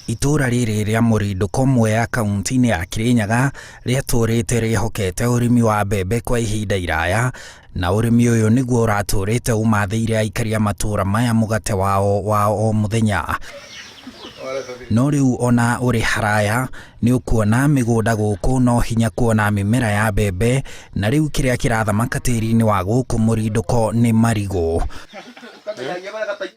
Itũũra rĩrĩ rĩa Mũrindũko Mwea kaunti-inĩ ya Kirinyaga rĩatũũrĩte rĩhokete ũrĩmi wa mbembe kwa ihinda iraya, na ũrĩmi ũyũ nĩguo ũratũũrĩte ũmathĩire aikari a matũũra maya mũgate wao wa o mũthenya. No rĩu ona ũrĩ haraya nĩ ũkuona mĩgũnda gũkũ no hinya kuona mĩmera ya mbembe, na rĩu kĩrĩa kĩrathamaka tĩri-inĩ wa gũkũ Mũrindũko nĩ marigũ.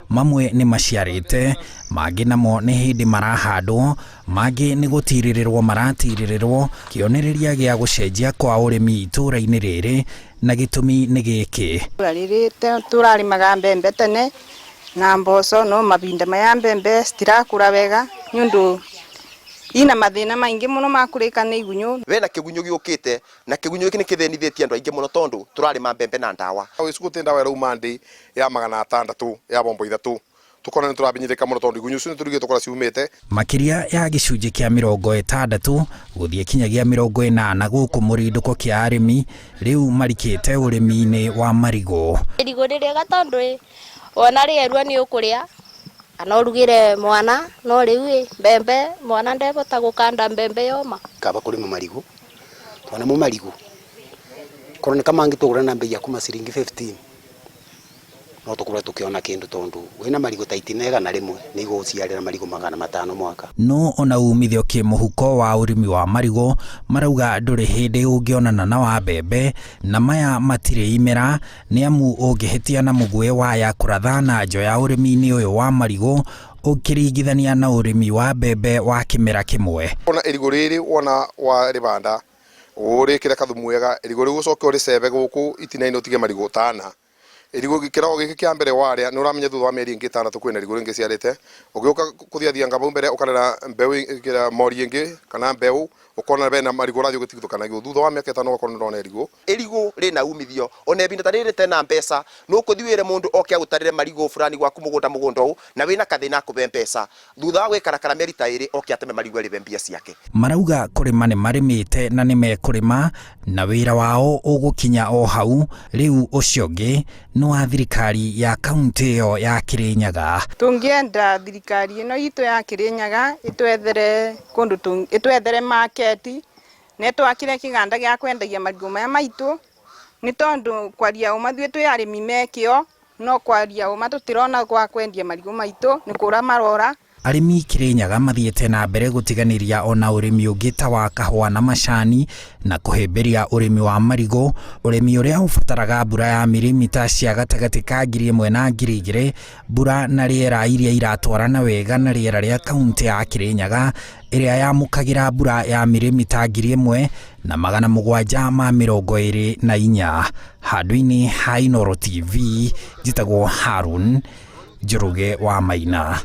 Mamwe nĩ maciarĩte, mangĩ namo nĩ hĩndĩ marahandwo, mangĩ nĩ gũtirĩrĩrwo maratirĩrĩrwo, kĩonereria gĩa gũcenjia kwa ũrĩmi itũũra-inĩ rĩrĩ, na gĩtũmi nĩ gĩkĩ. Itũũra rĩrĩ tũrarĩmaga mbembe tene na mboco no mahinda maya mbembe citirakũra wega nĩ ũndũ ina mathĩna maingĩ mũno ma kũrĩka nĩ igunyũ. Bena kĩgunyũ gĩũkĩte na kĩgunyũ gĩkĩ nĩ kĩthĩnithĩtie andũ aingĩ mũno tondũ tũrarĩma mbembe na ndawa. Gĩcukũ ti ndawa ĩrauma ndĩ ya 600 ya bombo ithatũ tukona nĩ tũrabinyĩrĩka mũno tondũ igunyũ icio nĩ tũrigĩtwo kũrĩa ciumĩte. Makĩria ya gĩcunjĩ kĩa 60 gũthiĩ kinyagia 80 gũkũ mũrindũko kĩa arĩmi rĩu marikĩte ũrĩmi-inĩ wa marigũ. Irigũ nĩ rĩega tondũ ĩ, wona rĩerua nĩ ũkũrĩa kana ũrugĩre mwana, no rĩu ĩ, mbembe mwana ndebota gũkanda mbembe yoma. Kaba kũrĩma marigũ tondũ namo marigũ korwo nĩ kamangĩtũgũra na mbei ya kuma ciringi 15 no tũkorwo tũkĩona kĩndũ tondũ wĩna marigũ ta itina 100 nĩ igũgũciarĩra marigũ 500 mwaka. No ona umithio kĩmũhuko wa ũrĩmi wa marigũ marauga ndũrĩ hĩndĩ ũngĩonana na wa mbembe, na maya matirĩ imera nĩ amu ũngĩhĩtia na mũguĩ waya kũratha na njoya ũrĩmi-inĩ ũyũ wa marigũ ũkĩringithania na ũrĩmi wa mbembe wa kĩmera kĩmwe. Wona irigũ rĩrĩ wona warĩbanda ũrĩkĩre kathumu wega irigũ rĩu ũcoke ũrĩcebe gũkũ itina-inĩ ũtige marigũ tana. Irigũ kĩrogo gĩkĩ kĩa mbere warĩa nĩ ũramenya thutha wa mĩeri ĩngĩ ĩtandatũ kwĩna irigũ rĩngĩ ciarĩte. Ũgĩũka kũthiathianga hau mbere ũkarera mbeũ kĩrĩa mori ĩngĩ kana mbeũ ũkona bena marigũ ũrathiĩ ũgĩtigithũkanagia. Thutha wa mĩaka ĩtano ũgakorwo nĩ ũrona irigũ. Irigũ rĩna umithio ona ibinda ta rĩrĩ tena mbeca nũkũthi wĩre mũndũ oke agũtarĩre marigũ fulani gwaku mũgũnda mũgũnda ũũ na wĩna kathĩna akũbe mbeca thutha wa gwĩkarakara mĩeri ta ĩrĩ oke ateme marigũ arĩbe mbia ciake. Marauga kũrĩma nĩ marĩmĩte na nĩ mekũrĩma na wĩra wao ũgũkinya o hau, rĩu ũcio ũngĩ nĩ wa thirikari ya kaunti ĩyo ya Kirinyaga. Tũngĩenda thirikari ĩno itũ ya Kirinyaga ĩtwethere kũndũ, ĩtwethere market na ĩtwakĩre kĩganda gĩa kwendagia marigũ maya maitũ, nĩ tondũ kwaria ũma ithuĩ twĩ arĩmi me kĩo, no kwaria ũma tũtirona gwa kwendia marigũ maitũ, nĩ kũra marora. Arĩmi Kirinyaga mathiĩte na mbere gũtiganĩria ona ũrĩmi ũngĩ ta wa kahũa na macani na kũhĩmbĩria ũrĩmi wa marigũ, ũrĩmi ũrĩa ũbataraga mbura ya mirimita cia gatagatĩ ka 1000 na 2000, mbura na rĩera iria iratwarana wega na rĩera rĩa kaunti ya Kirinyaga ĩrĩa yamũkagĩra mbura ya mirimita 1724. Handũ-inĩ ha Inooro TV, njĩtagwo Harun Njoroge wa Maina.